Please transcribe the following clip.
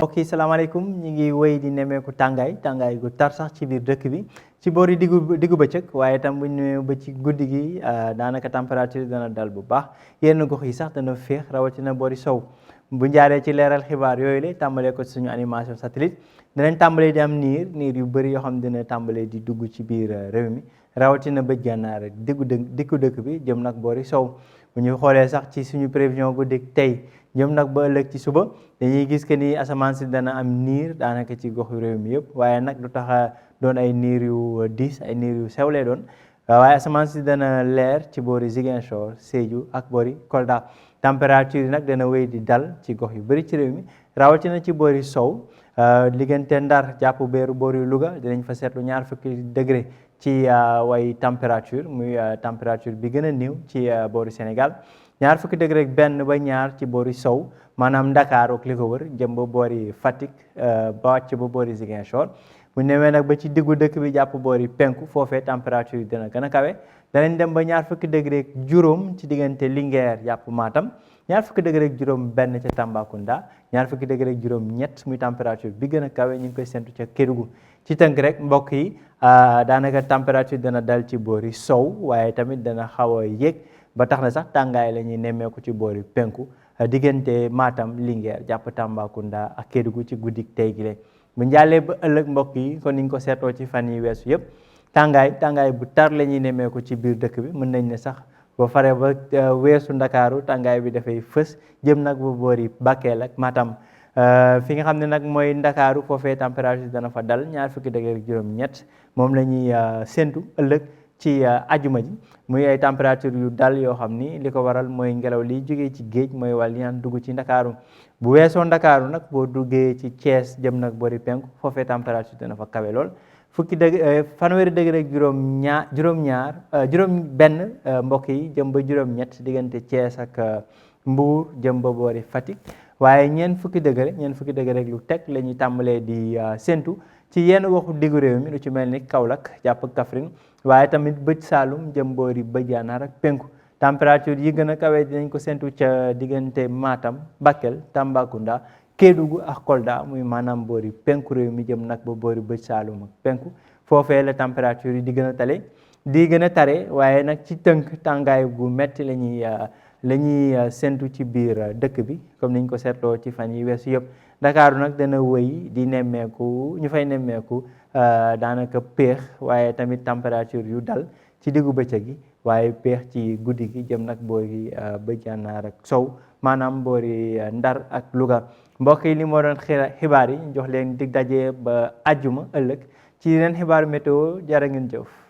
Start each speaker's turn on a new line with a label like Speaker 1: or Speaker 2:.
Speaker 1: mbokk yi salaamaaleykum ñu ngi wéy di nemmeeku tàngaay gu tar sax ci biir dëkk bi ci boori diggu bëccëg waaye itam bu ñu ñëwee ba ci guddi gi daanaka température dana dal bu baax yenn gox yi sax dana féex rawatina boori sow bu njaaree ci leeral xibaar yooyu la tàmbalee ko suñu animation satellite dinañ tàmbalee di am niir yu bëri yoo xam ne dina tàmbalee di dugg ci biir réew mi rawatina bëj gànnaar diggu dëkk bi jëm nag boori sow bu ñu xoolee sax ci suñu prévision guddi tey jëm nag ba ëllëg ci suba dañuy gis que ni asamaan si dana am niir daanaka ci goxu réew mi yëpp waaye nag du tax doon ay niir yu diis ay niir yu sew lay doon waaye asamaan si dana leer ci boori Ziguinchor Sédhiou ak boori Kolda température yi nag dana wéy di dal ci gox yu bëri ci réew mi rawatina ci boori sow diggante Ndar jàpp beeru boori Louga dinañ fa seetlu 20 degré ci way température muy température bi gën a néew ci boori Sénégal 20 degré ak benn ba ñaar ci boori sow maanaam Ndakaaru ak li ko wër jëm ba boori Fatick ba wàcc ba boori Ziguinchor bu ñëwee nag ba ci diggu dëkk bi jàpp boori penku foofee température yi dina gën a kawe danañ dem ba 20 degré ak juróom ci diggante Linguère jàpp Matam 20 degré ak juróom benn ca Tambacounda 20 degré ak juróom ñett muy température bi gën a kawe ñu ngi koy séntu ca Kédougou ci tënk rek mbokk yi daanaka température dana dal ci boori sow waaye tamit dana xaw a yéeg ba tax na sax tàngaay la ñuy nemmeeku ci boori penku diggante Matam Linguère jàpp Tambacounda ak Kédougou ci guddik tey gi bu njàllee ba ëllëg mbokk yi kon niñ ko seetoo ci fan yi weesu yëpp tàngaay bu tar la ñuy nemmeeku ci biir dëkk bi mën nañ ne sax boo faree ba weesu Ndakaaru tàngaay bi dafay fës jëm nag bu boori Bakel ak Matam fi nga xam ne nag mooy Ndakaaru foofee température dana fa dal 20 degré ak juróom ñett moom la ñuy séntu ëllëg ci ajuma ji muy ay température yu dal yoo xam ni li ko waral mooy ngelaw liy jógee ci géej mooy wàll yaan dugg ci Ndakaaru bu weesoo Ndakaaru nag boo duggee ci Thiès jëm nag boori penku foofee température dana fa kawe lool fanweeri degré ak juróom benn mbokk yi jëm ba juróom ñett diggante Thiès ak Mbour jëm ba boori Fatick waaye ñeent fukki degré ak lu teg la ñuy tàmbalee di séntu ci yenn waxu diggu réew mi lu ci mel ni Kaolack jàpp Kaffrine waaye tamit bëj Saalum jëm boori bëj Gànnaar ak penku température yi gën a kawe dinañ ko séntu ca diggante Matam Bakel Tambacounda Kédougou ak Kolda muy maanaam boori penku réew mi jëm nag ba boori bëj Saalum ak penku foofee la température yi di gën a tare waaye nag ci tënk tàngaay gu metti la ñuy séntu ci biir dëkk bi comme niñ ko seetloo ci fan yi weesu yëpp Ndakaaru nag dana wëy di nemmeeku ñu fay nemmeeku daanaka péex waaye tamit température yu dal ci diggu bëccëg gi waaye péex ci guddi gi jëm nag boori bëj Gànnaar ak sow maanaam boori Ndar ak Louga mbokk yi li moo doon xibaar yi ñu jox leen dig daje ba àjjuma ëllëg ci yeneen xibaaru météo jërë ngeen jëf